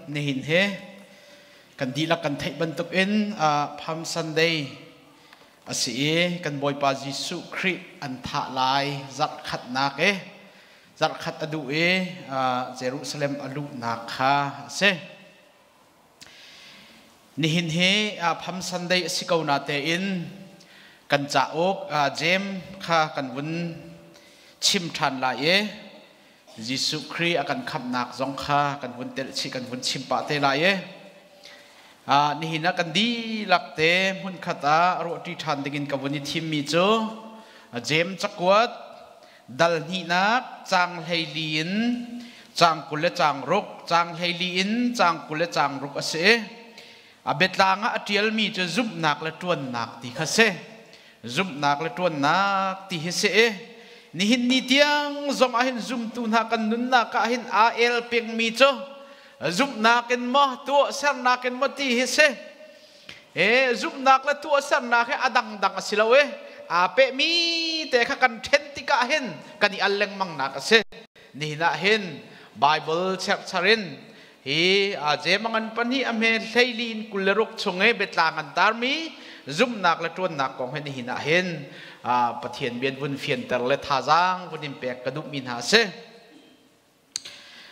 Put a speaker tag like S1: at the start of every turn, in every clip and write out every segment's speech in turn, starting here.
S1: Nihin he kan dihlak kan theih bantukin Palm Sunday a si i kan Bawipa Jesuh Khrih an thah lai zarhkhatnak e zarhkhat a duh i Jerusalem a luhnak kha a si. Nihin hi Palm Sunday a si ko na tein kan cauk Jeim kha kan vun chim ṭhan lai i Jesuh Khrih a kan khamhnak zong kha kan vun telh chih kan vun chim pah te lai i nihin ah kan dihlak te hmunkhat ah ruahṭi ṭhan dingin ka vun i thimmi cu Jeim cakuat dal hnihnak caang 14 in caang 26 caang 14 in caang 26 a si. A biatlang ah a ṭialmi cu zumhnak le ṭuannak ti kha si. Zumhnak le ṭuannak ti hi si i nihin ni tiang zong ah hin zumtu hna kan nunnak ah hin aa el pengmi cu zumhnak in maw tuahsernak in maw ti hi si. E zumhnak le tuahsernak hi a dangdang a si lo i aa pehmi te kha kan ṭhen tikah hin kan i al lengmang nak a si. Nihin ah hin Bible cherhchar in hi Jemangan pahnih a hme 14 in 26 chung i biatlang an tarmi zumhnak le ṭuannak kong hi nihin ah hin Pathian bian vun fianter le thazaang vun in pek ka duhmi hna a si.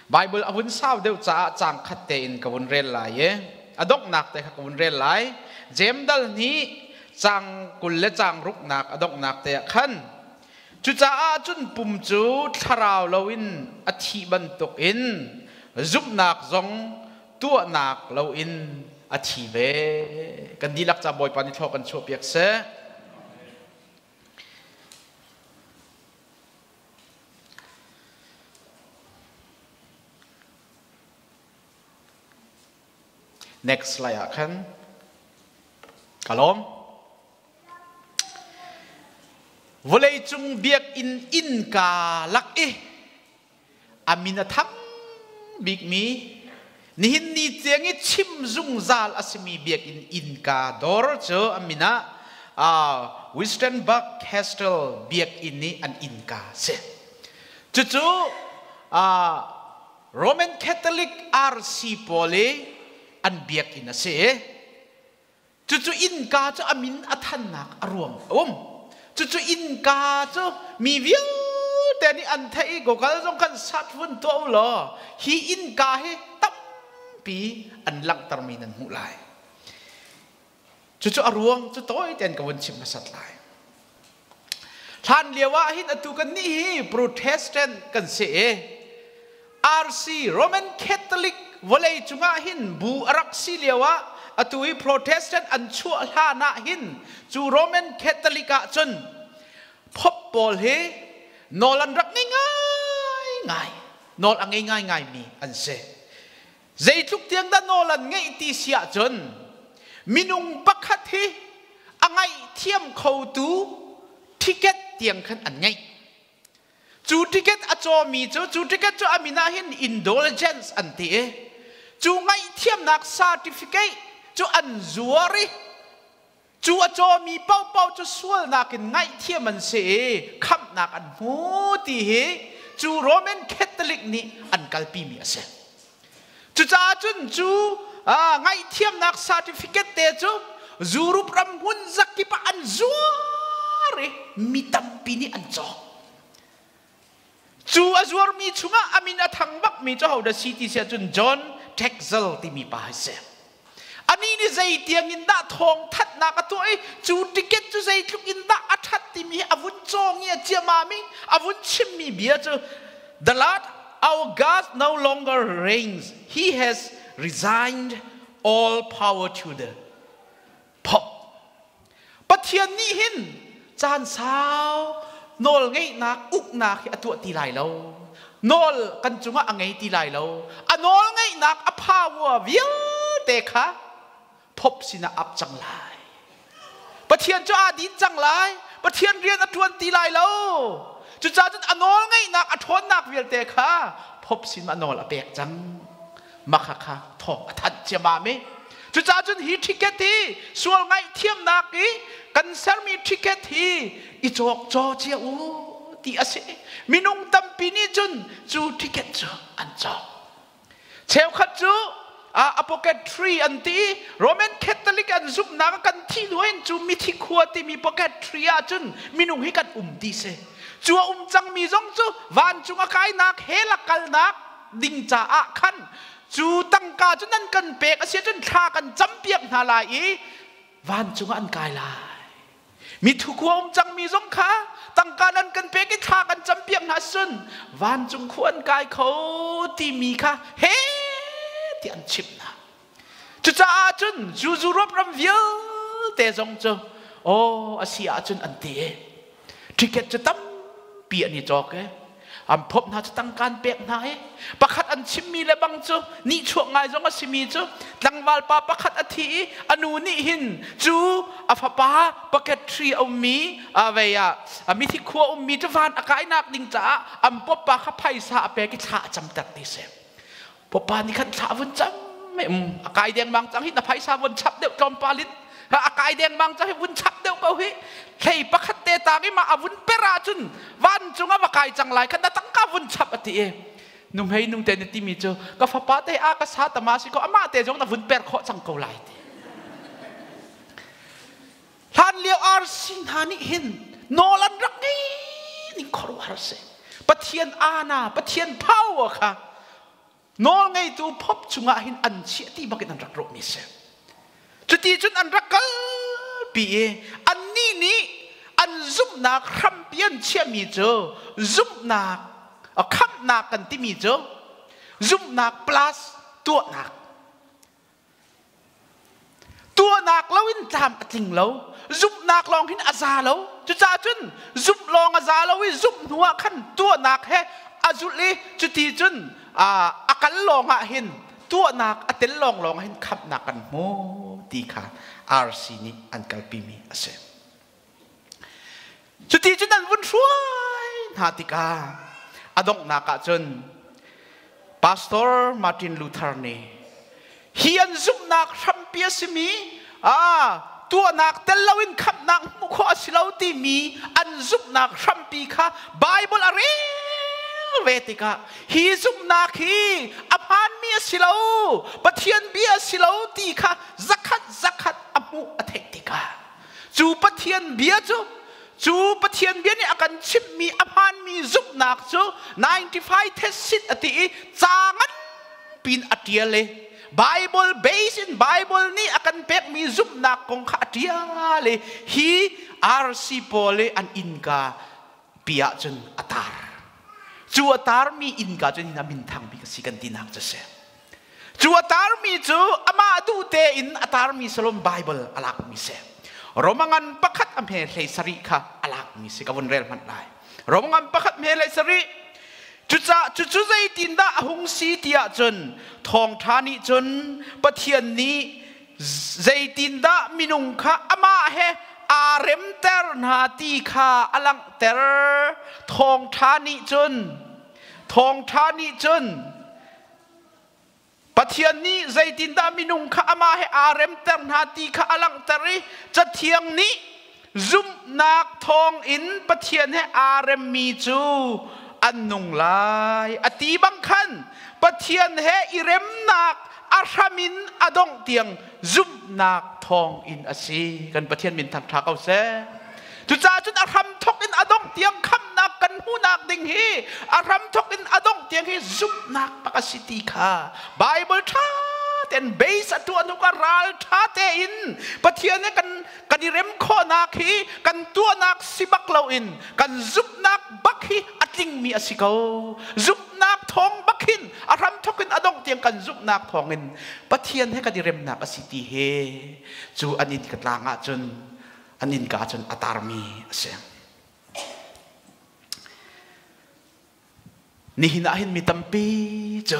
S1: Bible a vun sau deuh caah caang khat tein ka vun rel lai i a donghnak te kha ka vun rel lai. Jeim dal nih caang 20 le caang ruknak a donghnak te ah khan Cucaah cun pum cu thlarau loin a thih bantukin zumhnak zong tuahnak loin a thi ve. Kan dihlak ca Bawipa nih thlaw kan chuahpiak seh. Next slide ah khan ka lawm. Vawleicung biakinn innka lak i a min a thang bikmi nihin ni tiang i chim zungzal a simi biakinn innka dawr cu a min ah Wittenberg Castle biakinn i an innka a si. Cucu Roman Catholic RC pawl i an biakinn a si. Cucu innka cu a min a thannak a ruang a um. Cucu innka cu mi vialte nih an theih i Google zong khan search vun tuah u law hi innka hi tampi an langhtermi nan hmuh lai. Cucu a ruang cu tawi tein ka vun chim hmasat lai. Hlan lio ah hin atu kan nih hi Protestant kan si i RC Roman Catholic vawlei cungah hin bu a rak si lio ah atu hi Protestant an chuah hlan ah hin cu Roman Catholic ah cun Pope pawl hi nawl an rak ngei ngaingai nawl a ngei ngaingai mi an si. Zeitluk tiang dah nawl an ngeih ti si ahcun minung pakhat hi a ngaihthiam khotu ticket tiang khan an ngeih. Cu ticket a cawmi cu cu ticket cu a min ah hin indulgence an ti i cu ngaihthiamnak certificate cu an zuar i cu a cawmi paohpaoh cu sualnak in ngaihthiam an si i khamhnak an hmu ti hi cu Roman Catholic nih an kalpimi a si. Cucaah cun cu ngaihthiamnak certificate te cu Europe ram hmun zakip ah an zuar i mi tampi nih an cawk. Cu a zuarmi chungah a min a thang bakmi cu hodah si ti si ahcun John Tetzel timi pa hi si. Anih nih zei tiangin dah thawngthanhnak a tuah i cu ticket cu zeitluk in dah a ṭhat timi hi a vun cawng i a ciamam i a vun chimmi bia cu The Lord our God no longer reigns. He has resigned all power to the Pope. Pathian nih hin caan sau nawl ngeihnak uknak hi a tuah ti lai lo. Nawl kan cungah a ngei ti lai lo. A nawl ngeihnak a power vialte kha Pope sinah ap cang lai. Pathian cu aa din cang lai. Pathian rian a ṭuan ti lai lo. Cucaah cun a nawl ngeihnak a ṭhawnnak vialte kha Pope sin a nawl a pek cang. Makha kha thawng a thanh ciammam i cucaah cun hi ticket hi sual ngaihthiamnak i kan sermi ticket hi i cawk caw cia u ti a si. Minung tampi nih cun cu ticket cu an cawk. Cheukhat cu A purgatory an ti. Roman Catholic an zumhnak kan thih hnu hin cu mithi khua timi purgatory ahcun minung hi kan um ti si. Cu a um cangmi zong cu vancung a kainak, hell a kalnak ding caah khan cu tangka cu nan kan pek a si ahcun thla kan campiak hna lai i vancung ah an kai lai. Mithu khua um cangmi zong kha tangka nan kan pek i thla kan campiak hna cun vancung khua an kai kho timi kha he ti an chimh hna. Cucaah cun Europe ram vialte zong cu aw a si ahcun an ti i ticket cu tampi an i cawk i an phawp hna cu tangka an pek hna i pakhat an chimmi le bang cu nihchuak ngai zong a simi cu tlangval pa pakhat a thi i a nu nih hin cu a fapa purgatory a ummi vei ah mithi khua ummi cu van a kainak ding caah an pawpa kha phaisa a pek i thla a camter ti si. Pawpa nih khan thla vun cam a kai dengmang cang hi na phaisa vun chap deuh tlawmpal in a kai dengmang cang hi vun chap deuh ko hi hlei pakhat te tang i ma a vun per ahcun vancung a va kai cang lai khan na tangka vun chap a ti i numhei nung te na timi cu ka fapa te a ka sa tama si ko amah te zong na vun per khawh cang ko lai ti. Hlan lio RC hna nih hin nawl an rak ngei ning khuaruahhar si. Pathian ana, Pathian power kha nawl ngeitu phop chungah hin an chiah ti bakin an rak ruahmi si. Cuti cun an rak kalpi i annih nih an zumhnak hrampi an chiahmi cu zumhnak, khamhnak kan timi cu zumhnak plus tuahnak. Tuahnak loin tlam a tling lo. Zumhnak lawng hin a za lo. Cucaah cun zumh lawng a za lo i zumh hnu ah khan tuahnak he a zulh i cuti cun a kal lawng ah hin tuahnak a tel lawng lawng hin khamhnak kan hmu ti kha RC nih an kalpimi a si. Cuti cun an vun hruai hna tikah a donghnak ah cun Pastor Martin Luther nih hi an zumhnak hrampi a simi tuahnak tel loin khamhnak hmuh khawh a si lo timi an zumhnak hrampi kha Bible a rel ve tikah hi zumhnak hi a hmaanmi a si lo, Pathian bia a si lo ti kha zakhat zakhat a hmuh a theih tikah cu Pathian bia cu cu Pathian bia nih a kan chimhmi a hmaanmi zumhnak cu 95 thesis a ti i ca nganpi in a ṭial i Bible base in Bible nih a kan pekmi zumhnak kong kha a ṭial i hi RC pawl i an innka pi ahcun a tar. Cu a tarmi innka cun hin a minthang bik a si kan tinak cu a si. Cu a tarmi cu amah duh tein a tarmi salom Bible a lakmi si. Romangan pakhat a hme hlei sarih kha a lakmi si ka vun rel hmanh lai. Romangan pakhat hme hlei sarih. Cucaah cucu zeitindah a hung si ti ahcun thawngṭha nih cun Pathian nih zeitindah minung kha amah he aa remter hna ti kha a langhter. Thawngṭha nih cun thawngṭha nih cun Pathian nih zeitindah minung kha amah he aa remter hna ti kha a langhter i Cathiang nih zumhnak thawngin Pathian he aa remmi cu an nung lai a ti bang khan Pathian he i remnak a hram in a dongh tiang zumhnak thawngin a si. Kan Pathian min thangṭha ko seh. Cucaah cun a hramthawk in a dongh tiang khamhnak kan hmuhnak ding hi a hramthawk in a dongh tiang hi zumhnak bak a si ti kha Bible ṭha tein base a tuah hnu ka ral ṭha tein Pathian he kan kan i rem khawhnak hi kan tuahnak si bak loin kan zumhnak bak hi a tlingmi a si ko. Zumhnak thawng bak hin a hramthawk in a dongh tiang kan zumhnak thawngin Pathian he kan i remnak a si ti he cu an inn ka tlang ahcun an innka cun a tarmi a si. Nihin ah hin mi tampi cu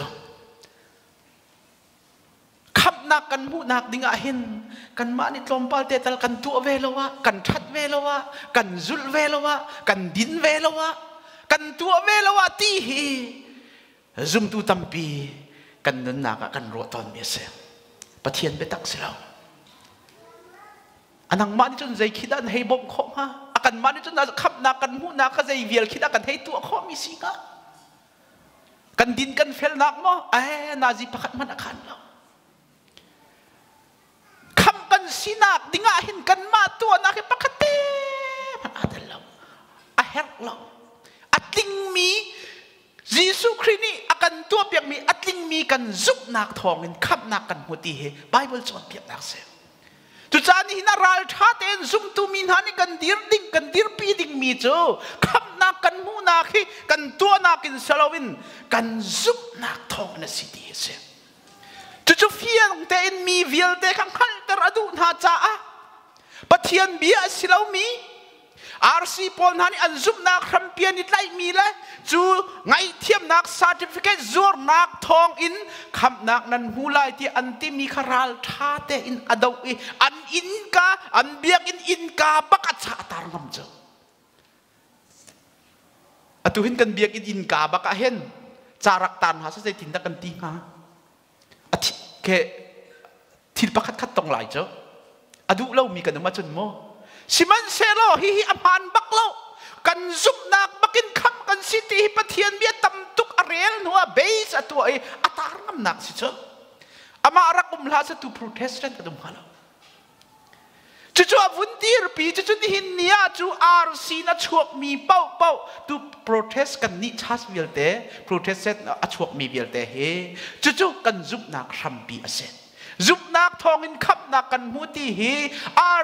S1: khamhnak kan hmuhnak ding ah hin kanmah nih tlawmpal te tal kan tuah ve lo ah, kan ṭhat ve lo ah, kan zulh ve lo ah, kan din ve lo ah, kan tuah ve lo ah ti hi zumtu tampi kan nunnak ah kan ruah tawnmi a si. Pathian biatak si lo. A nangmah nih cun zei khi dah na hei bawmh khawh hnga? A kanmah nih cun khamhnak kan hmuhnak kha zei vial khi dah kan hei tuah khawhmi si hnga? Kan din kan felnak maw? Eh, nazi pakhat hmanh a khan lo. sinak dingah hin kanmah tuahnak hi pakhat te hmanh aa tel lo. A herh lo. A tlingmi Jesuh Khrih nih a kan tuahpiakmi a tlingmi kan zumhnak thawngin khamhnak kan hmu ti hi Bible cawnpiaknak si. Cucaah nihin ah ralṭha tein zumtu mi hna nih kan dir ding kan dirpi dingmi cu khamhnak kan hmuhnak hi kan tuahnak in si loin kan zumhnak thawngin a si ti a si. Cucu fiang tein mi vialte kha hngalhter a duh hna caah Pathian bia a si lomi RC pawl hna nih an zumhnak hrampi an i tlaihmi le cu ngaihthiamnak certificate zuarnak thawng in khamhnak nan hmu lai ti an timi kha ralṭha tein a doh i an innka an biakinn innka bak a chah tar ngam cu. Atu hin kan biakinn innka bak ah hin ca rak tar hna seh zeitindah kan ti hnga? A thi ke thil pakhat khat tong lai cu a duh lomi kan um ahcun mu sihmanhsehlaw hihi a hmaan bak lo kan zumhnak bakin khamh kan si ti hi Pathian bia tam tuk a rel hnu ah base a tuah i a tar ngamnak si cu amah rak um hlah seh tu Protestant kan um hnga lo. Cucu a vun dirpi cucu nihin ni ah cu RC na chuakmi paohpaoh tu protest kan nih chas vialte protest a chuakmi vialte hi cucu kan zumhnak hrampi a si. Zumhnak thawngin khamhnak kan hmu ti hi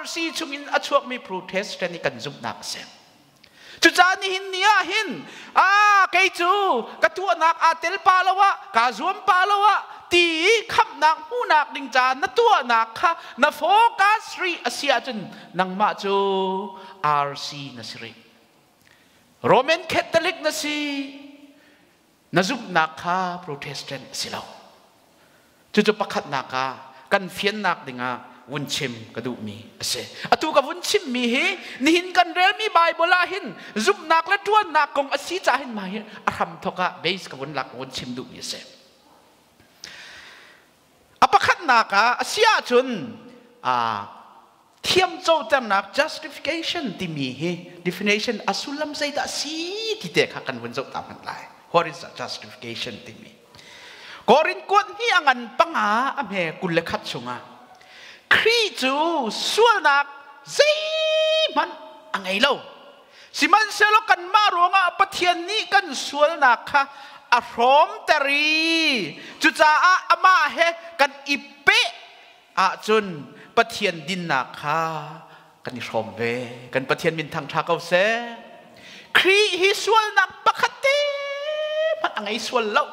S1: RC chungin a chuakmi protest nih kan zumhnak a si. Cucaah nihin ni ah hin ah kei cu ka tuahnak aa tel pa lo ah kaa zuam pa lo ah ti i khamhnak hmuhnak ding ca na tuahnak kha na focus rih a si ahcun nangmah cu RC na si rih. Roman Catholic na si. Na zumhnak kha Protestant a si lo. Cucu pakhatnak ah kan fiannak dingah vun chim ka duhmi a si. Atu ka vun chimmi hi nihin kan relmi Bible ah hin zumhnak le ṭuannak kong a si caah hin mah hi a hramthawk ah base ka vun lak vun chim duhmi a si. A pakhatnak ah a si ahcun thiamcoternak justification timi hi definition a sullam zeidah a si ti te kha kan vun zoh ta hmanh lai. What is justification timi? Korin kuat hnih a ngan panga a hme 21 chungah Khrih cu sualnak zeihmanh a ngei lo. Sihmanhsehlaw kanmah ruangah Pathian nih kan sualnak kha a hrawmter i cucaah amah he kan i peh ahcun Pathian dinnak kha kan i hrawm ve. Kan Pathian min thangṭha ko seh. Khrih hi sualnak pakhat te hmanh a ngei sual lo.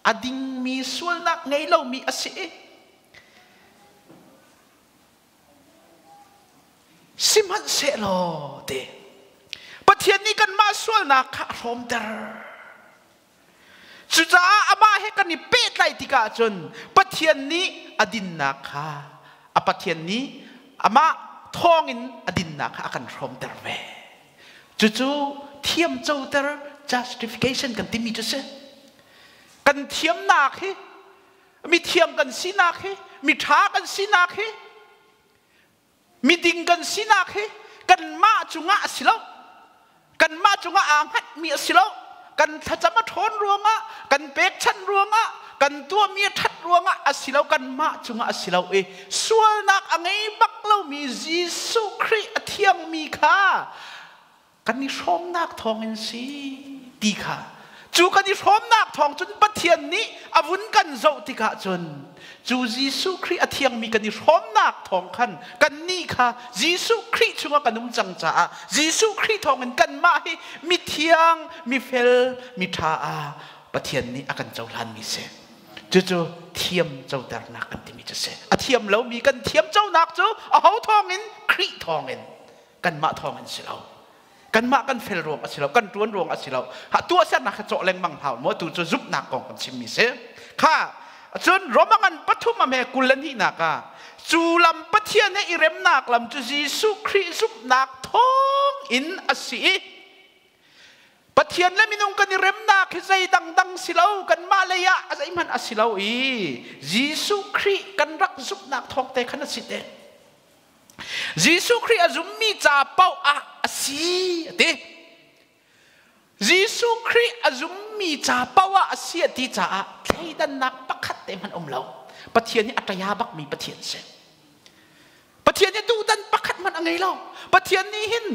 S1: A dingmi sualnak ngei lomi a si i sihmanhsehlaw te Pathian nih kanmah sualnak kha a hrawmter. Cucaah amah he kan i pehtlaih tikah cun Pathian nih a dinnak kha a Pathian nih amah thawngin a dinnak kha a kan hrawmter ve. Cucu thiamcoter justification kan timi cu si. Kan thiamnak hi mithiam kan sinak hi miṭha kan sinak hi Miding kan sinak hi kanmah cungah a si lo. Kanmah cungah aa hngatmi a si lo. Kan thlacam a ṭhawn ruangah, kan pekchanh ruangah, kan tuahmi a ṭhat ruangah a si lo. Kanmah cungah a si lo i sualnak a ngei bak lomi Jesuh Khrih a thiangmi kha kan i hrawmnak thawngin si ti kha cu kan i hrawmnak thawng cun Pathian nih a vun kan zoh tikah cun cu Jesuh Khrih a thiangmi kan i hrawmnak thawng khan kannih kha Jesuh Khrih chungah kan um cang caah Jesuh Khrih thawngin kanmah hi mithiang mifel miṭha ah Pathian nih a kan cohlanmi si. Cucu thiam coternak kan timi cu si. A thiam lomi kan thiam conak cu aho thawngin? Khrih thawngin. Kanmah thawng in si lo. Kanmah kan fel ruang a si lo, kan ṭuan ruang a si lo. Ha tuahsernak kha cawh lengmang hau maw tu cu zumhnak kong kan chimmi si. Kha cun Roma ngan pathum a me 22nak ah cu lam Pathian he i remnak lam cu Jesuh Khrih zumhnak thawng in a si i Pathian le minung kan i remnak hi zei dangdang si lo, kanmah lei ah a zeihmanh a si lo i Jesuh Khrih kan rak zumhnak thawng te khan a si te. Jesuh Khrih a zummi ca paoh ah a si a ti. Jesuh Khrih a zummi ca paoh ah a si a ti caah thleidannak pakhat te hmanh um lo. Pathian hi a ṭaya bakmi Pathian si. Pathian hi duhdan pakhat hmanh a ngei lo. Pathian nih hin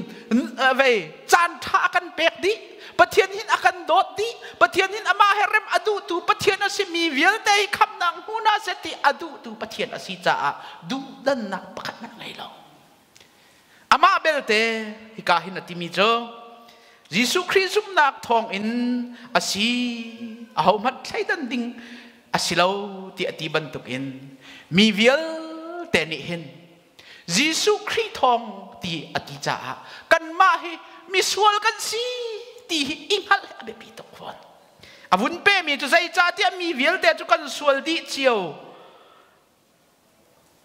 S1: vei caan ṭha a kan pek dih. Pathian hin a kan dawt dih. Pathian hin amah he rem a duhtu Pathian a simi vialte hi khamnak hmu hna seh ti a duhtu Pathian a si caah duhdannak pakhat hmanh a ngei lo. Amah belte hika hin a timi cu Jesuh Khrih zumhnak thawngin a si ahohmanh thleidan ding a si lo ti a ti bantukin mi vialte nih hin Jesuh Khrih thawng ti a ti caah kanmah hi misual kan si ti hi i hngalh a biapi tuk fawn. A vun pemi cu zeicahtiah mi vialte cu kan sual dih cio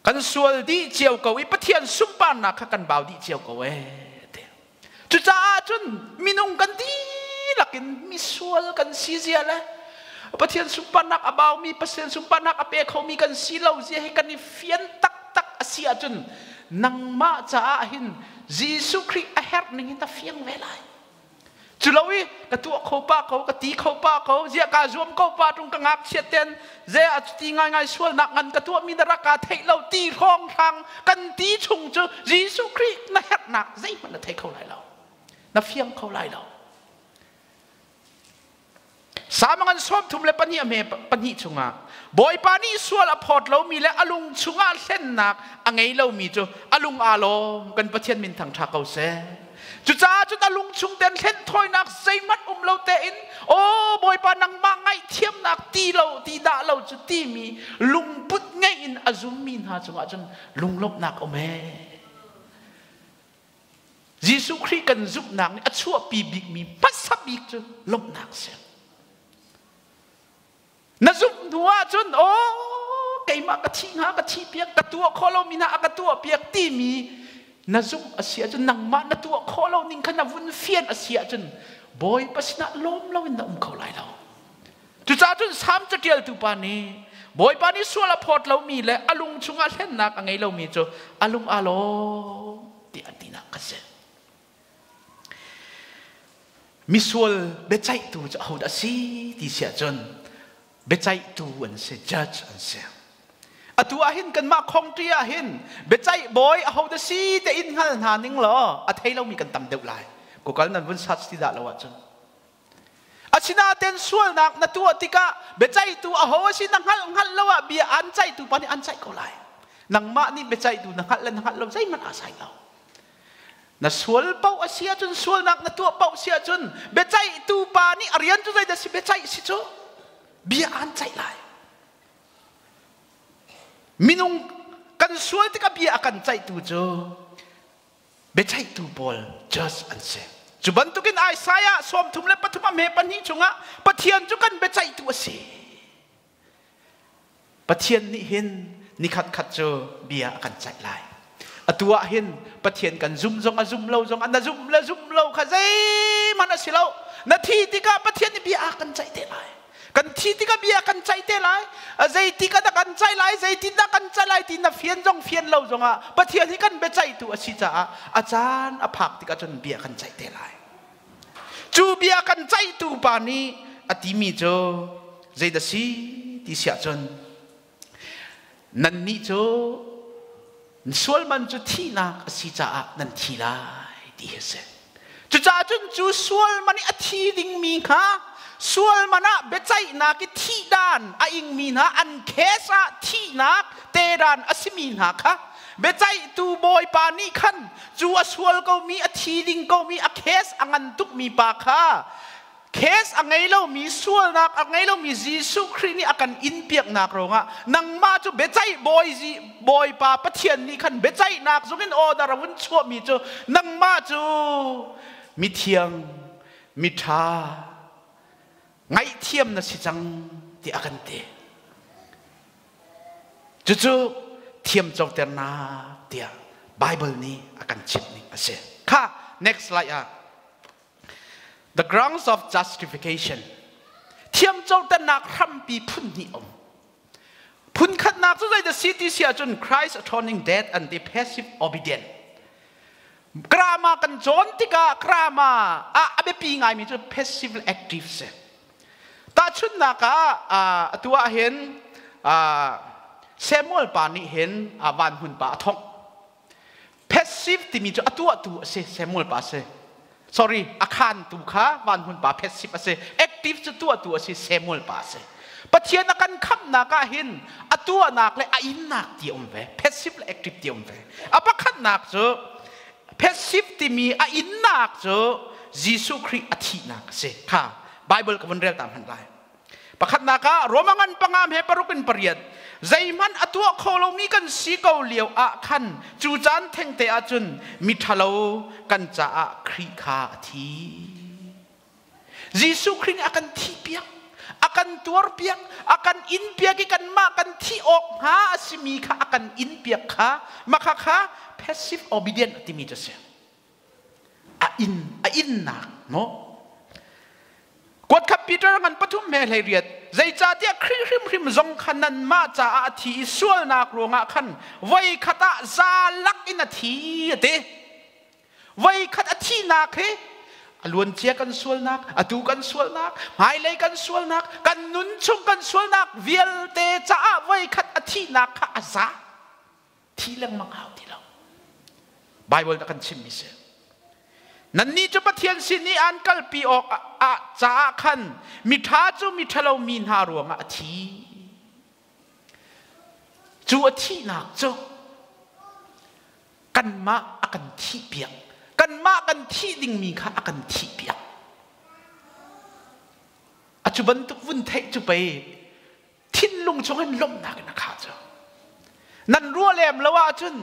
S1: kan sual dih cio ko i Pathian sunparnak kha kan bau dih cio ko ee ti. Cucaah cun minung kan dihlak in misual kan si zia le Pathian sunparnak a baumi Pathian sunparnak a pe khomi kan si lo zia hi kan i fian taktak a si ahcun nangmah caah hin Jesuh Khrih a herh ning hin ta fiang ve lai. Culo i ka tuah kho pa ko, ka ti kho pa ko, ziah kaa zuam ko pa ṭung ka ngakchiat ten ze a ti ngaingai sualnak ngan ka tuahmi na rak kaa theih lo ti hrawnghrang kan ti chung cu Jesuh Khrih na herhnak zeihmanh na thei kho lai lo. Na fiang kho lai lo. Salm ngan 32 a hme pahnih chungah Bawipa nih sual a phawt lomi le a lung chungah hlennak a ngei lomi cu a lung aa lawm kan Pathian min thangṭha ko seh. Cucaah cun a lung chung ten hlen thawinak zeihmanh um lo tein aw Bawipa nangmah ngaihthiamnak ti lo ti dah lo cu timi lungput ngei in a zummi hna cungah cun lunglawmhnak um ee. Jesuh Khrih kan zumhnak nih a chuahpi bikmi hmasa bik cu lawmhnak a si. Na zumh hnu ahcun aw keimah ka thi hnga ka thi piak ka tuah khawh lomi hna a ka tuah piak timi na zumh a si ahcun nangmah na tuah khawh lo ning kha na vun fian a si ahcun Bawipa sinah lawm loin na um kho lai lo. Cucaah cun Salm caṭialtu pa nih Bawipa nih sual a phawt lomi le a lung chungah hlennak a ngei lomi cu a lung aa lawm ti a tinak ka si. Misual biaceihtu cu ahodah a si ti si ahcun biaceihtu an si, judge an si. Atu ah hin kanmah khongṭi ah hin biaceih bawi ahodah si te in hngal hna ning law a thei lomi kan tam deuh lai. Google nan vun search ti dah lo ahcun. Asinain sualnak na tuah tikah biaceihtu aho a si na hngalh hngalh lo ah bia an ceihtu pa nih an ceih ko lai. Nangmah nih biaceihtu na hngalh le na hngalh lo zeihmanh aa sai lo. Na sual paoh a si ahcun sualnak na tuah paoh si ahcun biaceihtu pa nih a rian cu zeidah si biaceih si cu bia an ceih lai. Minung kan sual tikah bia a kan ceihtu cu biaceihtu pawl judge an si. Cu bantukin Isaiah 33 a hme pahnih chungah Pathian cu kan biaceihtu a si. Pathian nih hin nikhat khat cu bia a kan ceih lai. Atu ah hin Pathian kan zum zong a zum lo zong na zum le zum lo kha zeihmanh a si lo. Na thi tikah Pathian nih bia a kan ceih te lai. Kan thi tikah bia kan ceih te lai. Zeitik ah dah kan ceih lai, zeitin dah kan ceih lai ti na fian zong fian lo zongah Pathian hi kan biaceihtu a si caah a caan a phak tikah cun bia kan ceih te lai. Cu bia kan ceihtu pa nih a timi cu zeidah si ti siah cun nannih cu sual man cu thihnak a si caah nan thi lai ti hi a si. Cucaah cun cu sual man i a thi dingmi kha sual man ah biaceihnak i thihdan a ingmi hna an case ah thihnak tedan a simi hna kha biaceihtu bawipa nih khan cu a sual komi a thi ding komi a case a ngan tukmi pa kha case a ngei lomi sualnak a ngei lomi Jesuh Khrih nih a kan inpiaknak ruangah nangmah cu biaceih bawi bawipa Pathian nih khan biaceihnak zungin order a vun chuahmi cu nangmah cu mithiang miṭha ngaihthiam na si cang ti a kan ti. Cucu thiamcoternak tiah Bible nih a kan chimh ning a si. Kha next slide ah the grounds of justification thiamcoternak hrampi phun hnih um. Phun khatnak cu zeidah si ti si ahcun Christ atoning death and the passive obedience. Grammar kan cawn tikah grammar ah a biapi ngaimi cu passive active si. Tahchunhnak ah atu ah hin Samuel pa nih hin van hmun pa a thongh. Passive timi cu a tuahtu a si, Samuel pa a si. Sorry, a khantu kha vanhmun pa passive a si. Active cu tuahtu a si, Samuel pa a si. Pathian a kan khamhnak ah hin a tuahnak le a innak ti a um ve. Passive le active ti a um ve. A pakhatnak cu passive timi a innak cu Jesuh Khrih a thihnak a si. Kha Bible ka vun rel ta hmanh lai. Pakhatnak ah Roma ngan panga he paruk in pariat zeihmanh a tuah kho lomi kan si ko lio ah khan cu caan thengte ah cun miṭhalo kan caah Khrih kha a thi. Jesuh Khrih nih a kan thihpiak, a kan tuarpiak, a kan inpiak i kanmah kan thih awk hnga a simi kha a kan inpiak kha makha kha passive obedient a timi cu a si. A in a innak maw Kuat kha Peter ngan pathum he hlei riat zeicahtiah Khrih hrimhrim zong kha nanmah caah a thi i sualnak ruangah khan voi khat ah za lak in a thi a ti. Voi khat a thihnak hi a luancia kan sualnak, atu kan sualnak, hmailei kan sualnak, kan nun chung kan sualnak vialte caah voi khat a thihnak kha a za. Thi lengmang hau ti lo. Bible na kan chimmi si. Nannih cu Pathian sin i an kalpi awk ah caah khan miṭha cu miṭhalo mi hna ruangah a thi. Cu a thihnak cu kanmah a kan thihpiak. Kanmah kan thih dingmi kha a kan thihpiak. A cu bantuk vun theih cu pei thinlung chung in lawmhnak in a khah cu nan ruah lem lo ahcun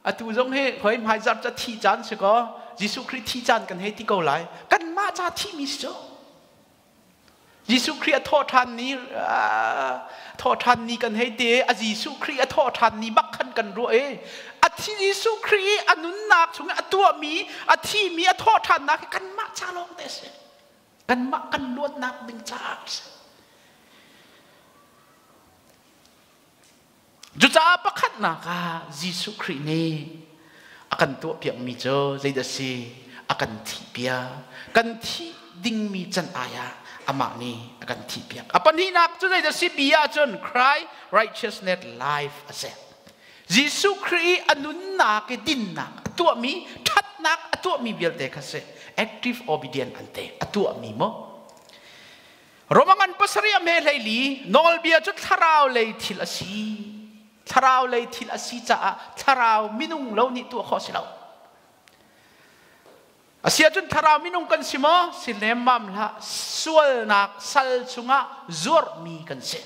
S1: atu zong hi hoi hmaizarh ca thi caan si kaw Jesuh Khrih thi caan kan hei ti ko lai kanmah ca thimi si cu Jesuh Khrih a thawh ṭhan ni thawh ṭhan ni kan hei ti a Jesuh Khrih a thawh ṭhan ni bak khan kan ruah i a thi Jesuh Khrih i a nunnak chung i a tuahmi a thimi a thawh ṭhannak hi kanmah ca lawng te a si kanmah kan luatnak ding caah a si. Cucaah pakhatnak ah Jesuh Khrih nih a kan tuahpiakmi cu zeidah si? A kan thihpiak. Kan thih dingmi can ai ah amah nih a kan thihpiak. A pahnihnak cu zeidah si? Bia ahcun Christ righteousness life a si. Jesuh Khrih i a nunnak i dinnak a tuahmi, ṭhatnak a tuahmi vialte kha si. Active obedient an te. A tuahmi maw? Roma ngan pasarih a hme hleili nawlbia cu thlarau lei thil a si. Thlarau lei thil a si caah thlarau minung lo nih tuah khawh si lo. A si ahcun thlarau minung kan si maw? Si lemmam hlah. Sualnak sal chungah zuarhmi kan si.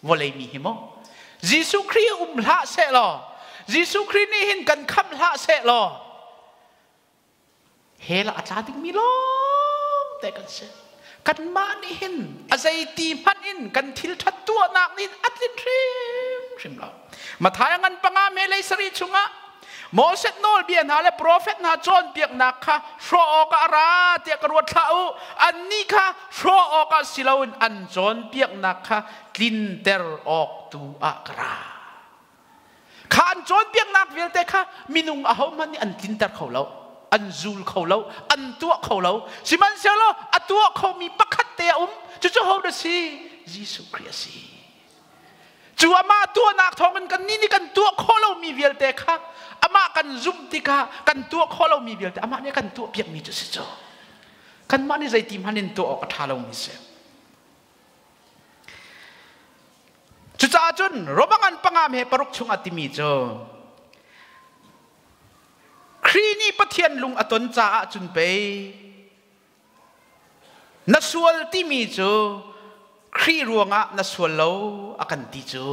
S1: Vawlei mi hi maw? Jesuh Khrih um hlah seh law, Jesuh Khrih nih hin kan khamh hlah seh law, hell ah a tla dingmi lawng te kan si. Kanmah nih hin a zeiti hmanh in kan thil ṭhat tuahnak nih a tlin hrimhrim lo. Matthai ngan panga me lei sarih chungah Moses nawlbia hna le profet hna cawnpiaknak kha hrawh awkah a ra tiah ka ruat hlah u. Annih kha hrawh awkah si loin an cawnpiaknak kha tlinter awk tu ah ka ra. Kha an cawnpiaknak vialte kha minung ahohmanh nih an tlinter kho lo, an zul kho lo, an tuah kho lo. Sihmanhsehlaw a tuah khomi pakhat te a um. Cucu ho dah si? Jesuh Khrih a si. Cu amah tuahnak thawngin kannih nih kan tuah khawh lomi vialte kha amah kan zumh tikah kan tuah khawh lomi vialte amah nih a kan tuahpiakmi cu si cu. Kanmah nih zeiti hmanh in tuah awk a ṭha lomi si. Cucaah cun Roma ngan panga he paruk chungah timi cu Khrih nih Pathian lung a ton caah cun pei na sual timi cu Khrih ruangah na sual lo a kan ti cu.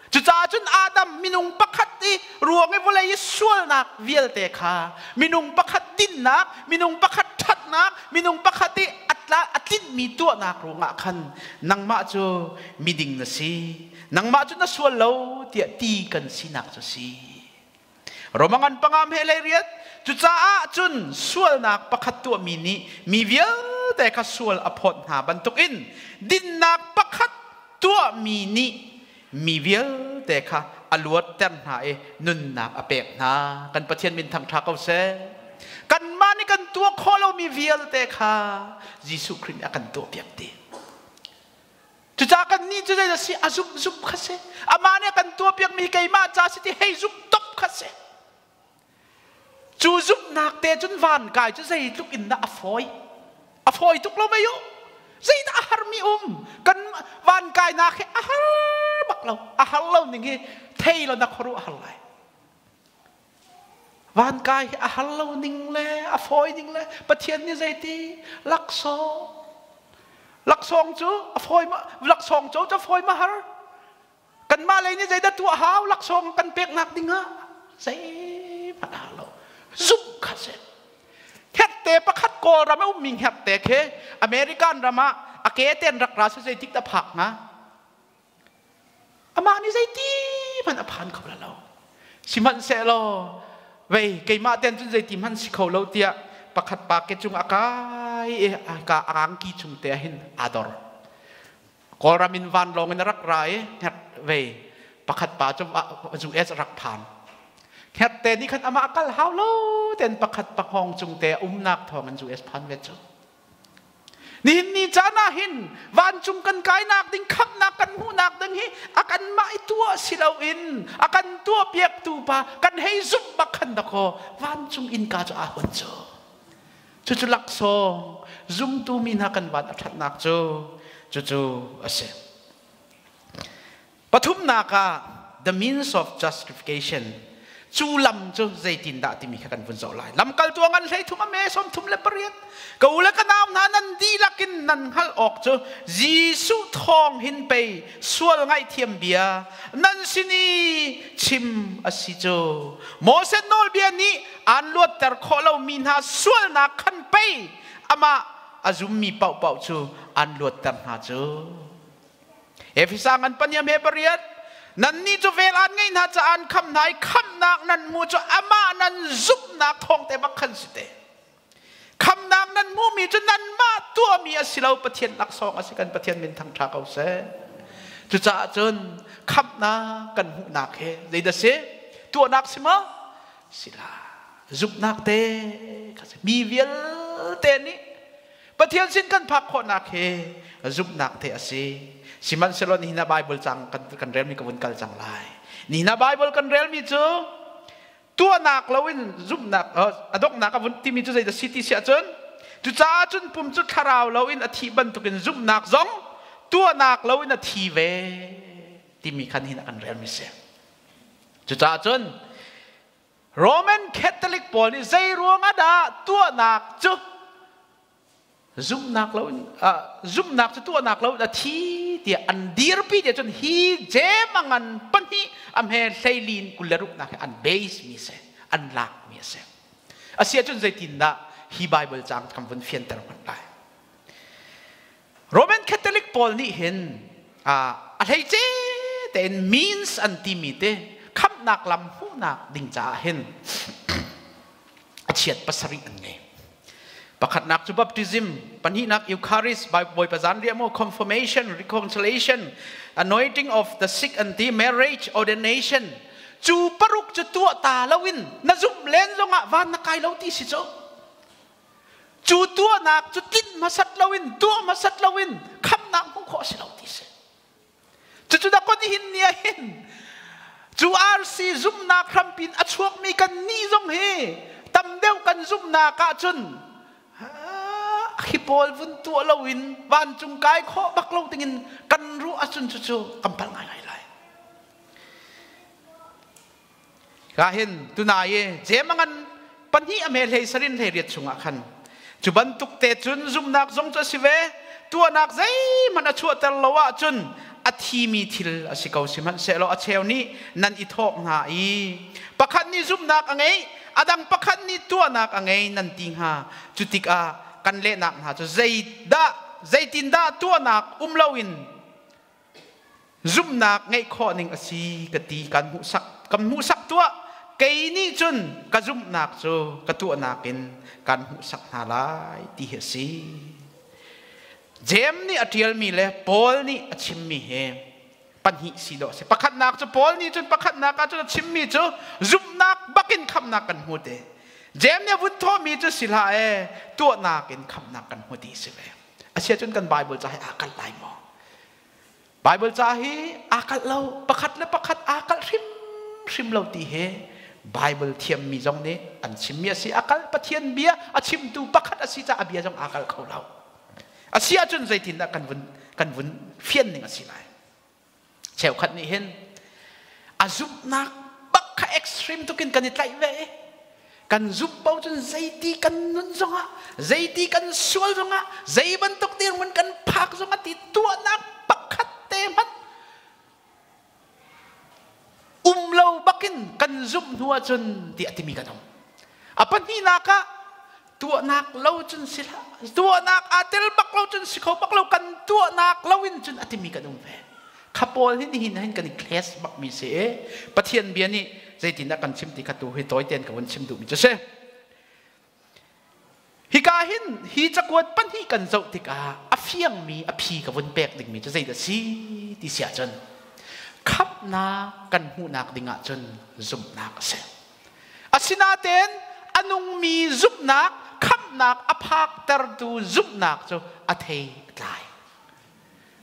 S1: Cucaah cun Adam minung pakhat i ruang i vawlei i sualnak vialte kha minung pakhat dinnak, minung pakhat ṭhatnak, minung pakhat i a tlinhmi tuahnak ruangah khan nangmah cu miding na si, nangmah cu na sual lo tiah ti kan sinak cu si. Roma ngan panga hme lei riat cucaah cun sualnak pakhat tuahmi nih mi vialte kha sual a phawt hna bantukin dinnak pakhat tuahmi nih mi vialte kha a luatter hna i nunnak a pek hna. Kan Pathian min thangṭha ko seh. Kanmah nih kan tuah khawh lomi vialte kha Jesuh Khrih nih a kan tuahpiak dih. Cucaah kannih cu zei a si? A zumh zumh kha si. Amah nih a kan tuahpiakmi hi keimah ca si ti hei zumh top kha si. Cu zumhnak te cun van kai cu zeitluk in dah a fawi? A fawi tuk lo mei u. Zeidah a harmi um? Kan van kainak hi a har bak lo. A har lo ning hi thei lo na khuaruah har lai. Van kai hi a har lo ning le a fawi ning le Pathian nih zeiti laksawng laksawng cu a fawi ma laksawng cu a fawi ma har Kanmah lei nih zeidah tuah hau laksawng kan peknak dingah zeihmanh a har lo. Zumh kha si. Hekte pakhat Kawlram a ummi hekte khi American ram ah a ke ten rak ra si zeitik dah phak hnga? Amah nih zeiti hmanh a phan kho lo. Sihmanhsehlaw vei keimah ten cun zeiti hmanh si kho lo tiah pakhat pa ke cung a kai i a angki chung te ah hin aa dor. Kawlram in vanlawng in a rak ra i hnget vei pakhat pa cu US a rak phan. Hnget te nih khan amah kal hau lo ten pakhat pa hngawng cung te umnak thawng in US phan ve cu. Nihin ni caan ah hin vancung kan kainak ding khamhnak kan hmuhnak ding hi a kan mah i tuah si loin a kan tuah piaktu pa kan hei zumh bak khan dakaw vancung innka cu aa hun cu. Cucu laksawng zumtu mi hna kan van a ṭhatnak cu cucu a si. Pathumnak ah the means of justification cu lam cu zeitindah timi kha kan vun zoh lai. Lamkaltu a ngan 33 a me 38 ka u le ka nau hna nan dihlak in nan hngalh awk cu Jesuh thawng hin pei sual ngaihthiam bia nan sin i chim a si cu. Moses nawlbia nih aan luatter khawh lomi hna sualnak khan pei amah a zummi paohpaoh cu aan luatter hna cu. Efesa ngan paniam he pariat nannih cu vel aan ngeih hna caah an khamh hna i khamhnak nan hmu cu amah nan zumhnak thawng te bak khan si te. Khamnak nan hmuhmi cu nanmah tuahmi a si lo Pathian laksawng a si kan Pathian min thangṭha ko seh. Cucaah cun khamhnak kan hmuhnak he zeidah si? Tuahnak si maw? Si la. Zumhnak te kha si. Mi vialte nih Pathian sin kan phak khawhnak he zumhnak te a si. Sihmanhsehlaw nihin ah Bible cang kan relmi ka vun kal cang lai. Nihin ah Bible kan relmi cu tuahnak loin zumhnak a donghnak a vun timi cu zeidah si ti si ahcun cucaah cun pum cu thlarau loin a thih bantukin zumhnak zong tuahnak loin a thi ve timi khan hin a kan relmi si. Cucaah cun Roman Catholic pawl nih zei ruangah dah tuahnak cu zumhnak lo in zumhnak cu tuahnak lo in a thi tiah an dirpi tiah cun hi jem a ngan pahnih a hme hleilin 26 nak hi an base mi si an lak mi a si. Asi ahcun zeitindah hi Bible caang kan vun fianter hmanh lai. Roman Catholic pawl nih hin a hleice tein means an timi te khamhnak lam hmuhnak ding caah hin a chiat pasarih an ngei. Pakhatnak cu baptism, pahnihnak Eucharist, Bawipa zanriah maw, confirmation, reconciliation, anointing of the sick and the marriage, ordination. Cu paruk cu tuah ta loin na zumh len zongah van na kai lo ti si cu. Cu tuahnak cu tlinh hmasat loin, tuah hmasat loin khamnak hmuh khawh a si lo ti si. Cucu dah kon hin ni ah hin cu RC zumhnak hrampin a chuakmi kan nih zong hi tam deuh kan zumhnak ahcun hi pawl vun tuah loin vancung kai khawh bak lo dingin kan ruah ahcun cucu kan palh ngaingai lai. Ka hin tunai i jemangan pahnih a me hlei sarin hlei riat chungah khan cu bantuk te cun zumhnak zong cu a si ve tuahnak zeihmanh a chuahter lo ahcun a thimi thil a si ko. Sihmanhsehlaw a cheu nih nan i thawk hna i pakhat nih zumhnak a ngei, a dang pakhat nih tuahnak a ngei nan ti hnga. Cu tikah kan lehnak hna cu zeidah zeitindah tuahnak um loin zumhnak ngeih khawh ning a si ka ti kan hmuhsak kan hmuhsak tuah. Kei nih cun ka zumhnak cu ka tuahnak in kan hmuhsak hna lai ti hi a si. Jeim nih a ṭialmi le Paul nih a chimmi hi pahnih si dawh a si. Pakhatnak cu Paul nih cun pakhatnak ah cun a chimmi cu zumhnak bakin khamhnak kan hmu te. Jeim nih a vun thawhmi cu si hlah e, tuahnak in khamhnak kan hmu ti si ve. Asiahcun kan Bible ca hi aa kalh lai maw? Bible ca hi aa kalh lo, pakhat le pakhat aa kalh hrimhrim lo ti hi Bible thiammi zong nih an chimmi a si. A kal Pathian bia a chimtu pakhat a si caah a bia zong aa kal kho lo. A si ahcun zeitindah kan vun fian ning a si lai? Cheukhat nih hin a zumhnak bak kha extreme tukin kan i tlaih ve i kan zumh paoh cun zeiti kan nun zongah, zeiti kan sual zongah, zei bantuk dirhmun kan phak zongah ti tuahnak pakhat te hmanh um lo bakin kan zumh hnu ahcun tiah timi kan um. A pahnihnak ah tuahnak lo cun si hlah, tuahnak aa tel bak lo cun si kho bak lo, kan tuahnak lo in cun a timi kan um ve. Kha pawl hi nihin hin kan i class bak mi si i Pathian bia nih zeitindah kan chim ti kha tu hi tawi tein ka vun chim duhmi cu si. Hika hin hi cakuat pahnih kan zoh tikah a fiangmi a phi ka vun pek dingmi cu zeidah si ti si ahcun khamhnak kan hmuhnak ding ahcun zumhnak a si. Asinain a nungmi zumhnak, khamhnak a phaktertu zumhnak cu a thei a tlai.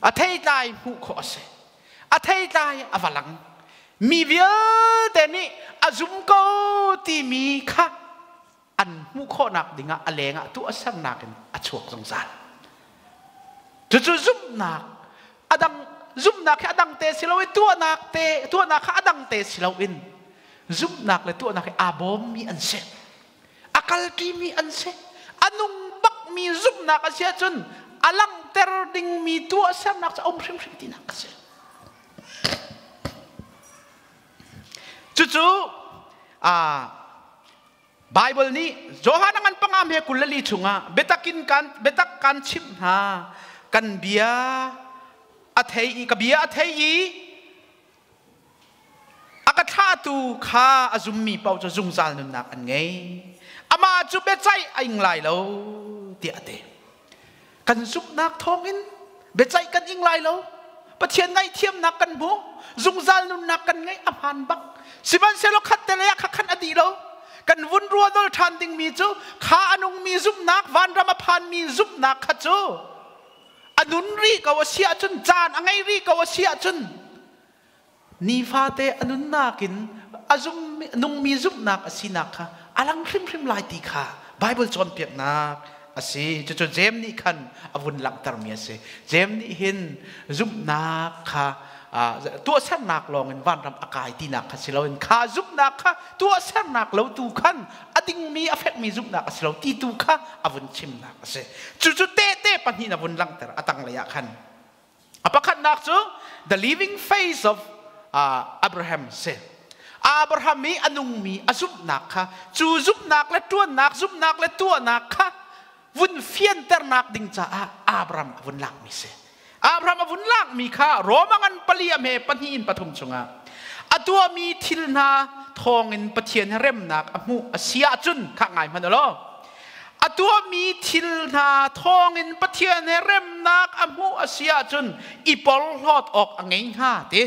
S1: A theitlai hmuh khawh a si. A theitlai a va lang. Mi vialte nih a zum ko timi kha an hmuh khawhnak dingah a lengah tuahsernak in a chuak zungzal. Cucu zumhnak a dang zumhnak hi a dang te si lo i tuahnak te tuahnak kha a dang te si loin zumhnak le tuahnak hi aa bawmmi an si. A kalṭimi an si. A nung bakmi zumhnak a si ahcun a langhter dingmi tuahsernak cu a um hrimhrim tinak a si. Cucu Bible nih Johan a ngan panga he 24 chungah biatak in kan biatak kan chimh hna, kan bia a thei i ka bia a thei i a ka thlahtu kha a zummi paoh cu zungzal nunnak an ngei, amah cu biaceih a ing lai lo, tiah a ti. Kan zumhnak thawngin biaceih kan ing lai lo, Pathian ngaihthiamnak kan hmu, zungzal nunnak kan ngei, a hmaan bak. Sihmanhsehlaw khat te lei ah kha khan a dih lo. Kan vun ruadol ṭhan dingmi cu kha a nungmi zumhnak, vanram a phanmi zumhnak kha cu a nun rih ko a si ahcun, caan a ngei rih ko a si ahcun, nifate a nunnak in a zum nungmi zumhnak a sinak kha a lang hrimhrim lai ti kha Bible cawnpiaknak a si. Cucu Jeim nih khan a vun langhtermi a si. Jeim nih hin zumhnak kha tuahsernak lawngin vanram a kai tinak kha si loin kha zumhnak kha tuahsernak lo tu khan a dingmi a fekmi zumhnak a si lo ti tu kha a vun chimnak a si. Cucu tehte pahnih a vun langhter a tanglei ah khan. A pakhatnak cu the living face of Abraham si. Abraham i a nungmi a zumhnak kha, cu zumhnak le ṭuannak, zumhnak le tuahnak kha vun fianternak ding caah Abraham a vun lakmi si. Abraham a vun lakmi kha Roma ngan pali a hme pahnih in pathum chungah a tuahmi thil hna thawngin Pathian he remnak a hmuh a si ahcun, kha ngai hmanh u law, a tuahmi thil hna thawngin Pathian he remnak a hmuh a si ahcun i porhlawt awk a ngei hnga ti.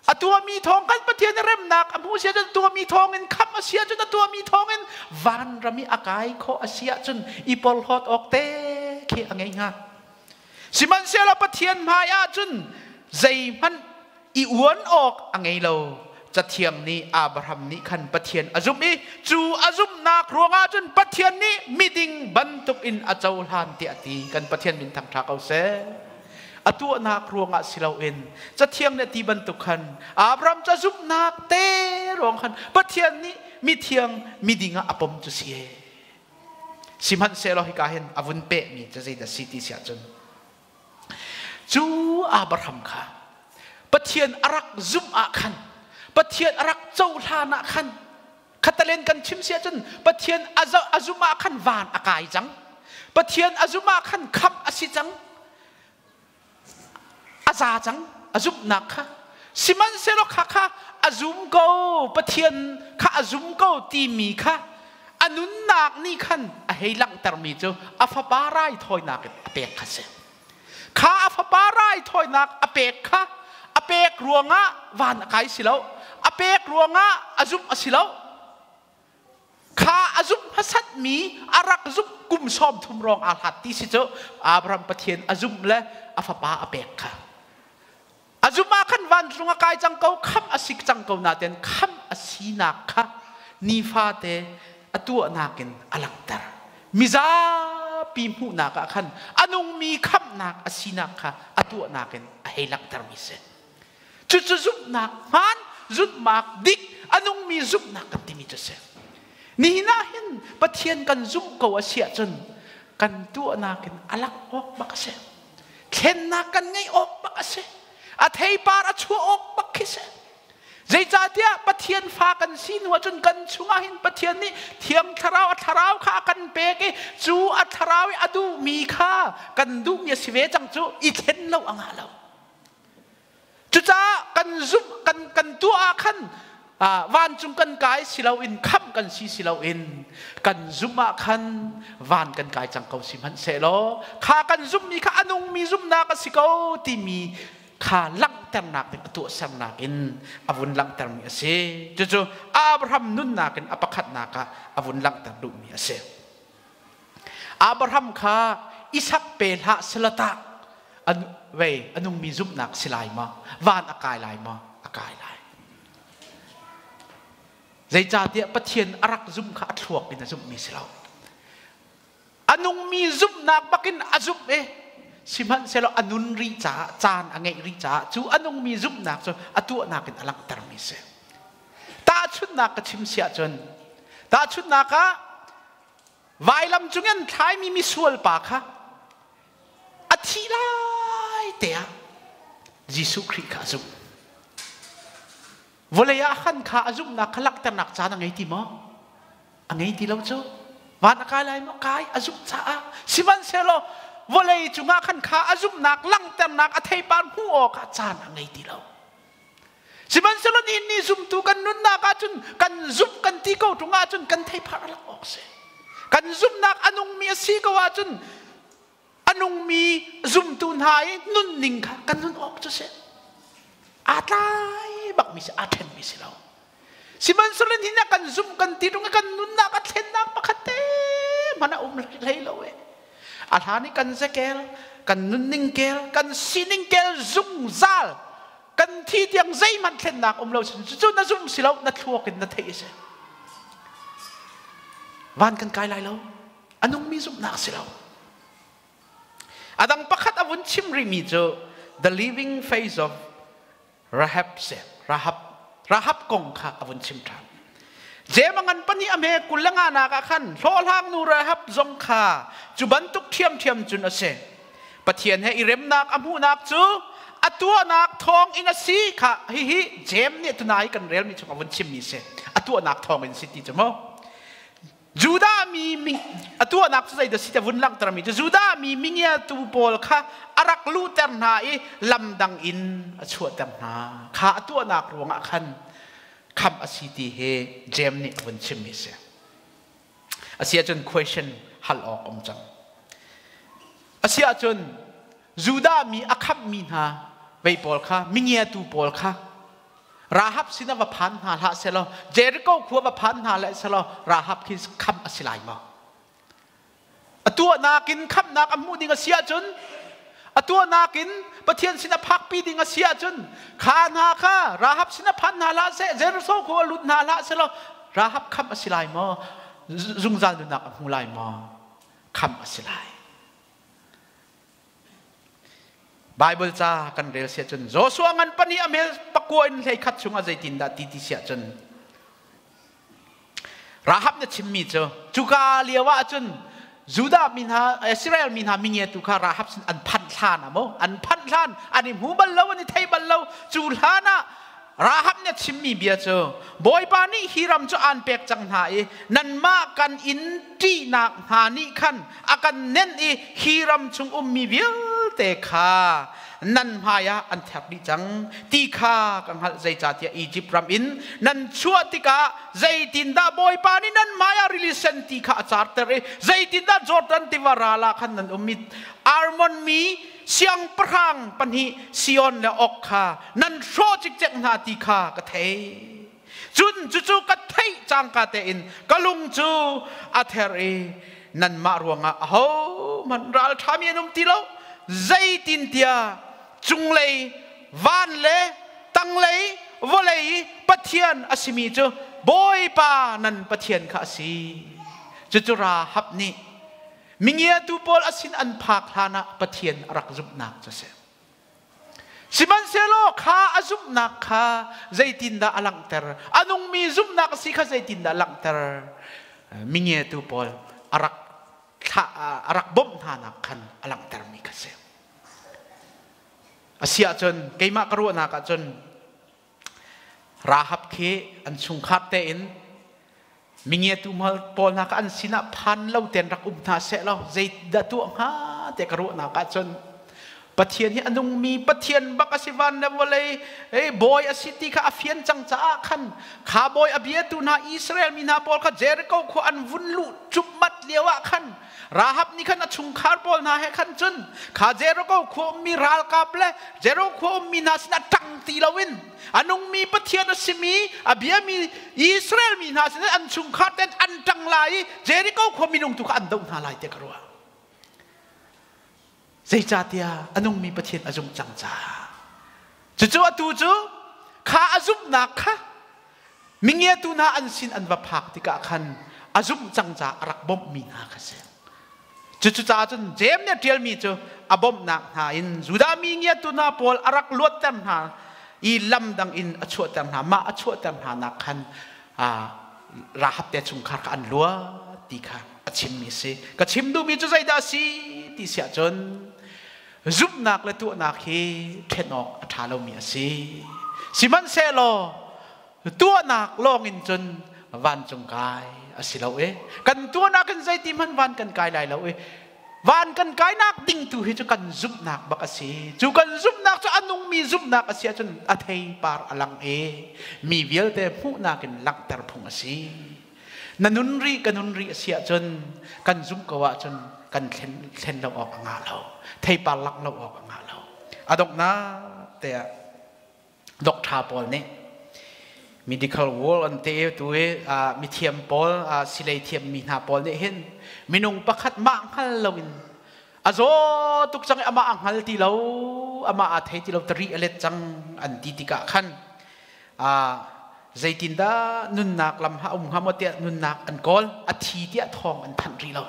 S1: A tuahmi thawng kan Pathian he remnak a hmuh si ahcun, tuahmi thawngin khamh a si ahcun, a tuahmi thawngin vanram i a kai khawh a si ahcun i porhlawt awk te khi a ngei hnga. Sihmanhsehlaw Pathian hmai ahcun zeihmanh i uan awk a ngei lo. Cathiang nih Abraham nih khan Pathian a zumh i cu a zumhnak ruangah cun Pathian nih miding bantuk in a cohlan, tiah a ti. Kan Pathian min thangṭha ko seh. A tuahnak ruangah si loin Cathiang nih a ti bantuk khan Abraham cu a zumhnak te ruang khan Pathian nih mithiang miding ah a pom cu si. Sihmanhsehlaw hika hin a vun pehmi cu zeidah si ti si ahcun, cu Abraham kha Pathian a rak zumh ah khan, Pathian a rak cohlan ah khan, khatalen kan chim si ahcun Pathian a zumh ah khan van a kai cang, Pathian a zumh ah khan khamh a si cang, a za cang a zumhnak kha. Sihmanhsehlaw kha kha a zum ko, Pathian kha a zum ko timi kha a nunnak nih khan a hei langhtermi cu a fapa raithawinak in a pek kha si. Kha a fapa raithawinak a pek kha a pek ruangah van a kai si lo, a pek ruangah a zumh a si lo. Kha a zumh hmasatmi a rak zumh kum 30 rong aa hlat ti si cu. Abraham Pathian a zumh le a fapa a pek kha a zumh ah khan vancung a kai cang ko, khamh a si cang ko nain khamh a si. sinak kha nifate a tuahnak in a langhter. Mizapi hmuhnak ah khan a nungmi khamhnak a sinak kha a tuahnak in a hei langhtermi si. Cucu zumhnak hmaan, zumhnak dik, a nungmi zumhnak kan timi cu si. Nihin ah hin Pathian kan zumh ko a si ahcun kan tuahnak in a langh awk bak a si. Thlennak kan ngeih awk bak a si. A theipar a chuah awk bak khi si. Zeicahtiah Pathian fa kan si hnu ahcun kan chungah hin Pathian nih Thiang Thlarau a thlarau kha a kan pek i cu a thlarau i a duhmi kha kan duhmi a si ve cang cu i thlen lo a ngah lo. Cucaah kan zumh kan kan tuah ah khan vancung kan kai si loin khamh kan si si loin kan zumh ah khan van kan kai cang ko si hmanhsehlaw kha kan zumhmi kha a nungmi zumhnak a si ko timi kha langhternak ding a tuahsernak in a vun langhtermi a si. Cucu Abraham nunnak in a pakhatnak ah a vun langhter duhmi a si. Abraham kha Isak pe hlah selatah an vei a nungmi zumhnak si lai maw? Van a kai lai maw? A kai lai. Zeicahtiah Pathian a rak zumh kha a thluak in a zumhmi si lo. A nungmi zumhnak bakin a zumh i sihmanhsehlaw a nun rih caah caan a ngeih rih caah cu a nungmi zumhnak cu a tuahnak in a langhtermi si. Tahchunhnak ka chim si ahcun tahchunhnak ah vailam cung in thlaimi misual pa kha a thih lai te ah Jesuh Khrih kha a zumh. Vawlei ah khan kha a zumhnak kha langhternak caan a ngei ti maw? A ngei ti lo cu. Van a kai lai maw? Kai a zumh caah. Sihmanhsehlaw vawlei cungah khan kha a zumhnak langhternak a theipar hmuh awkah caan a ngei ti lo. Sihmanhsehlaw nihin ni zumtu kan nunnak ahcun kan zumh kan ti ko ṭung ahcun kan theipar a langh awk si. Kan zumhnak a nungmi a si ko ahcun a nungmi zumtu hna i nunning kha kan nun awk cu si. Aa tlai bakmi si, aa ṭhenmi si lo. Sihmanhsehlaw nihin ah kan zumh kan ti ṭung i kan nunnak a thlennak pakhat te hmanh a um hlei lo e. A hlan i kan zekel, kan nunning kel, kan sining kel zungzal kan thi tiang zeihmanh thlennak um lo cucu na zum si lo na thluak in na theih a si. Van kan kai lai lo. A nungmi zumhnak si lo. A dang pakhat a vun chim rihmi cu the living face of Rahab si. Rahab Rahab kong kha a vun chim ṭhan. Jem a ngan pahnih a hme 20 le nganak ah khan hlawhhlang nu Rahab zong kha cu bantuk ṭhiamṭhiam cun a si. Pathian he i remnak a hmuhnak cu a tuahnak thawng in a si kha hihi Jem nih tunai kan relmi chung a vun chimmi si. A tuahnak thawng in si ti cu mu. Judah mi a tuahnak cu zeidah si ti vun langhtermi cu Judah mi mingiatu pawl kha a rak luhter hna i lam dang in a chuahter hna kha a tuahnak ruangah khan khamh a si ti hi James nih a vun chimmi a si. A si ahcun question hal awk um cang. A si ahcun Judah mi a khamhmi hna vei pawl kha mingiatu pawl kha Rahab sinah va phan hna hlah selaw Jericho khua va phan hna le selaw Rahab khi khamh a si lai maw? A tuahnak in khamhnak a hmuh ding a si ahcun a tuahnak in Pathian sin a phakpi ding a si ahcun kha hna kha Rahab sin a phan hna hlah seh Jericho khua lut hna hlah selaw Rahab khamh a si lai maw? Zungzal nunnak a hmu lai maw? Khamh a si lai. Bible ca kan rel siah cun Joshua ngan pahnih a mel pakua in 11 chungah zeitindah ti ti siah cun Rahab na chimmi cu cuka lio ah cun Judah mi hna Israel mi hna mingiatu kha Rahab sin an phanh hlan ah maw an phanh hlan an i hmu bal lo an i thei bal lo cu hlan ah Rahab nih a chimmi bia cu Bawipa nih hi ram cu aan pek cang hna i nanmah kan in ṭihnak hna nih khan a kan nenh i hi ram chung ummi vialte kha nan hmaiah an therh dih cang ti kha ka hngalh. Zeicahtiah Izipt ram in nan chuah tikah zeitindah Bawipa nih nan hmaiah rili sen ti kha a carter i zeitindah Jordan tiva ral ah khan nan um i Armon mi siangpahrang pahnih Sion le Og kha nan hrawh cikcek hna ti kha ka thei. Cun cucu ka theih cangka tein ka lung cu a ther i nanmah ruangah ahohmanh ralṭhami an um ti lo. Zeitintiah cunglei van le tanglei vawlei i Pathian a simi cu Bawipa nan Pathian kha a si. Cucu Rahab nih mingiatu pawl a sin an phak hlanah Pathian a rak zumhnak cu a si. Sihmanhsehlaw kha a zumhnak kha zeitindah a langhter? A nungmi zumhnak a si kha zeitindah a langhter? Mingiatu pawl a rak a rak bawmh hnanak khan a langhtermi kha si. A si ahcun keimah ka ruahnak ahcun Rahab khi an chungkhar tein mingiatu pawl hna kha an sinah phan lo tein rak um hna seh law zeidah tuah hnga tiah ka ruahnak ahcun Pathian hi a nungmi Pathian bak a si van le vawlei bawi a si ti kha a fian cang caah khan kha bawi a biatu hna Israel mi hna pawl kha Jericho khua an vun luh cupmat lio ah khan Rahab nih khan a chungkhar pawl hna he khan cun kha Jericho khua ummi ralkap le Jericho khua ummi hna sinah ṭang ti loin a nungmi Pathian a simi a biami Israel mi hna sinah an chungkhar ten an ṭang lai i Jericho khua minung tu kha an doh hna lai tiah ka ruah. Zeicahtiah a nungmi Pathian a zumh cang caah. Cucu atu cu kha a zumhnak kha mingiatu hna an sin an va phak tikah khan a zumh cang caah a rak bawmhmi hna kha si. Cucu caah cun Jeim nih a ṭialmi cu a bawmhnak hna in Judah mi ngiatu hna pawl a rak luatter hna i lam dang in a chuahter hna. Mah a chuahter hna nak khan Rahab te chungkhar kha an luat ti kha a chimmi a si. Ka chim duhmi cu zeidah a si ti si ahcun zumhnak le tuahnak hi ṭhen awk a ṭha lomi a si. Sihmanhsehlaw tuahnak lawngin cun vancung kai a si lo i kan tuahnak in zeiti hmanh van kan kai lai lo i van kan kainak ding tu hi cu kan zumhnak bak a si. Cu kan zumhnak cu a nungmi zumhnak a si ahcun a theipar a lang i mi vialte hmuhnak in langhter phung a si. Na nun rih ka nun rih a si ahcun kan zumh ko ahcun kan thlen thlen lo awk a ngah lo. Theipar langh lo awk a ngah lo. A donghnak te ah doctor pawl nih medical world an te tu i mithiam pawl silei thiam mi hna pawl nih hin minung pakhat mah hngal loin a zaw tuk cang i amah a hngal ti lo amah aa thei ti lo tari a let cang an ti tikah khan zeitindah nunnak lam ha um hnga maw tiah nunnak an kawl a thi tiah thawng an thanh rih lo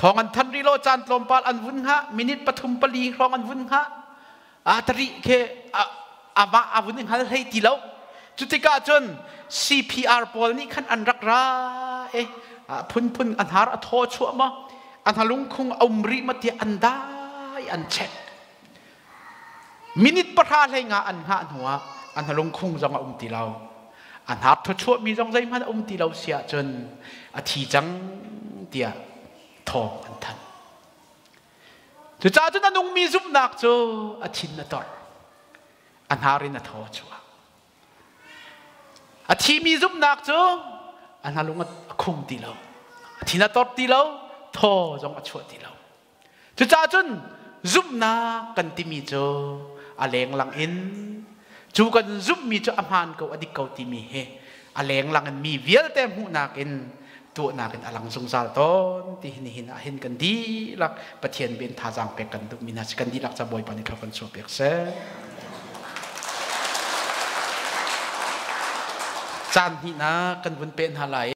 S1: thawng an thanh rih lo caan tlawmpal an vun hngah minute pathum pali hrawng an vun hngah a tari khi a va a vun i hngal hlei ti lo cutikah cun CPR pawl nih khan an rak ra e phunphun an har a thaw chuah ma an lungkhung a um rih ma tiah an dai an check minute pahra hlei nga an hngah hnuah an lungkhung zong a um ti lo an har thawchuah mi zong zeihmanh a um ti lo si ahcun a thi cang tiah thawng an thanh Cucaah cun a nungmi zumhnak cu a thin a tor. A hnar in a thaw a chuak. A thimi zumhnak cu a hnalung a khung ti lo. A thin a tor ti lo, thaw zong a chuah ti lo. Cucaah cun zumhnak kan timi cu a lenglang in cu kan zumhmi cu a hmaan ko a dik ko timi hi a lenglang in mi vialte hmuhnak in tuahnak in a lang zungzal tawn ti hi nihin ah hin kan dihlak Pathian ben thazaang pek kan duhmi hna si kan dihlak ca Bawipa nih thlo kan chuah piak seh. Caan hnihnak kan vun pe hna lai.